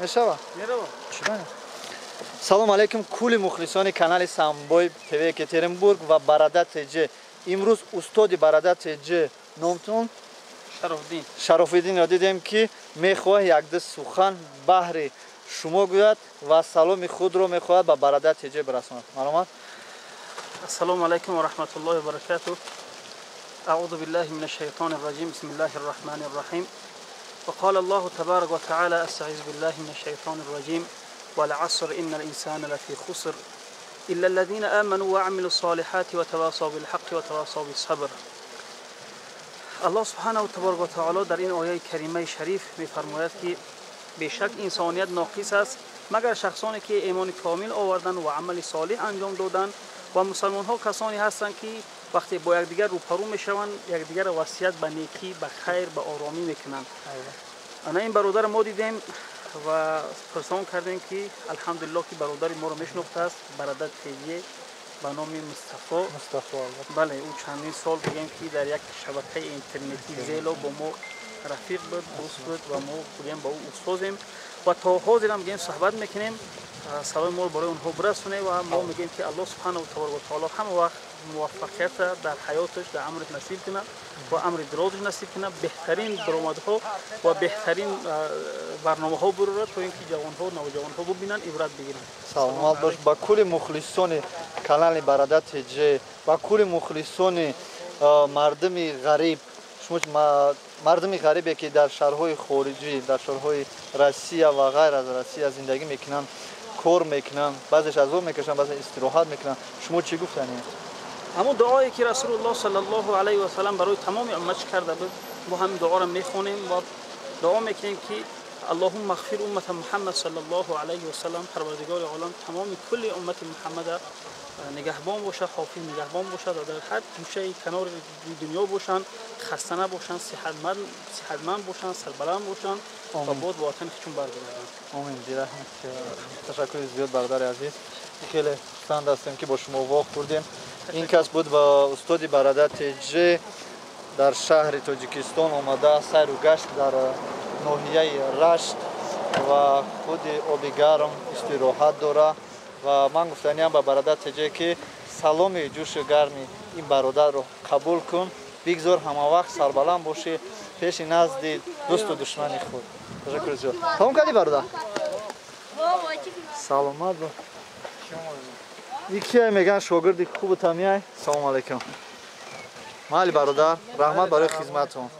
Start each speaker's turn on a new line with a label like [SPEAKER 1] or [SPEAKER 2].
[SPEAKER 1] Мешава?
[SPEAKER 2] Мерава.
[SPEAKER 1] Салом алейкум кулли мухлисони канали Самбой ТВ Екатеринбург ва Бародар ТЖ. Имрӯз устоди Бародар ТЖ номтон
[SPEAKER 2] Шарофиддин.
[SPEAKER 1] Шарофиддинро дидем, ки мехоҳад якду сухан баҳри шумо гӯяд ва саломи худро мехоҳад ба Бародар ТЖ бирасонад. Маромад.
[SPEAKER 2] Ассалому алайкум ва раҳматуллоҳи ва баракатуҳ. أعوذ بالله من الشيطان الرجيم بسم الله الرحمن الرحيم وقال الله تبارك وتعالى استعيذ بالله من الشيطان الرجيم والعصر إن الإنسان لفي خسر إلا الذين آمنوا وعملوا الصالحات وتواصوا بالحق وتواصوا بالصبر. الله سبحانه تبارک و تعالی در این آیه کریمه شریف می‌فرماید که بیشک انسانیت ناقص است مگر شخصانی که ایمان کامل آوردند و عمل صالح انجام دادند و مسلمان ها کسانی هستند که وقتی با یکدیگر روپرو میشوند یکدیگر وصیت به نیکی، به خیر، به آرامی میکنند. انا این برادر ما دیدیم و پرسان کردیم که الحمدلله که برادر ما رو میشناخته است، برادر تیجه به نام مصطفی.
[SPEAKER 1] مصطفی.
[SPEAKER 2] بله، او چندین سال بگیم که در یک شبکه اینترنتی زیلو با ما رفیق بود، دوست بود و ما بگیم با او استادیم و تا حاضر هم بگیم صحبت میکنیم. سلام ما رو برای اونها برسونه و ما میگیم که الله سبحانه و تعالی همه وقت موفقیت در حیاتش، در امرش نصیب کنه و امر درازش نصیب کنه، بهترین درآمدها و بهترین برنامه ها بروره تا اینکه جوانها، نوجوانها ببینن، عبرت بگیرن.
[SPEAKER 1] саломат бош. Ба кулли мухлисони канали Бародар ТЖ, ба кулли мухлисони мардуми ғариб, шумо мардуми ғарибе ки дар шаҳрҳои хориҷӣ, дар шаҳрҳои Россия ва ғайр аз Россия зиндагӣ мекунанд, кор мекунанд, баъзеш азоб мекашанд, баъзе истироҳат мекунанд, шумо чӣ гуфтанӣ?
[SPEAKER 2] ҳамон дуое ки Расулуллоҳ саллаллоҳу алайҳи васаллам барои тамоми умматш карда буд, мо ҳамин дуоро мехонем ва дуо мекунем ки اللهم اغفر امت محمد صلی الله علیه وسلم. پروردگار عالم تمام کل امت محمد نگهبان باشه، حافظ نگهبان باشه و در هر گوشه کنار دنیا باشن، خسته نباشن، صحتمند باشن، سربلند باشن و باز با وطن خودشون برگردن.
[SPEAKER 1] آمین. تشکر زیاد برادر عزیز، خیلی خرسند هستیم که با شما واخوردیم. این کس بود و устоди Бародар ТЖ дар шаҳри Тоҷикистон омада сайру гашт дар ноҳияи Рашт ва худи оби гарм истироҳат дора. Ва ман гуфтаниям ба Бародар ТЖ ки саломи ҷӯшу гарми ин бародарро қабул кун, бигзор ҳамавақт сарбаланд бошӣ пеши назди дӯсту душмани худ. Ташаккури зиёд. Тамом кардӣ, бародар? Саломат бо. Икияй меган шогирди хубу тамияй. Салому алайкум. Майли, бародар, раҳмат барои хизматон.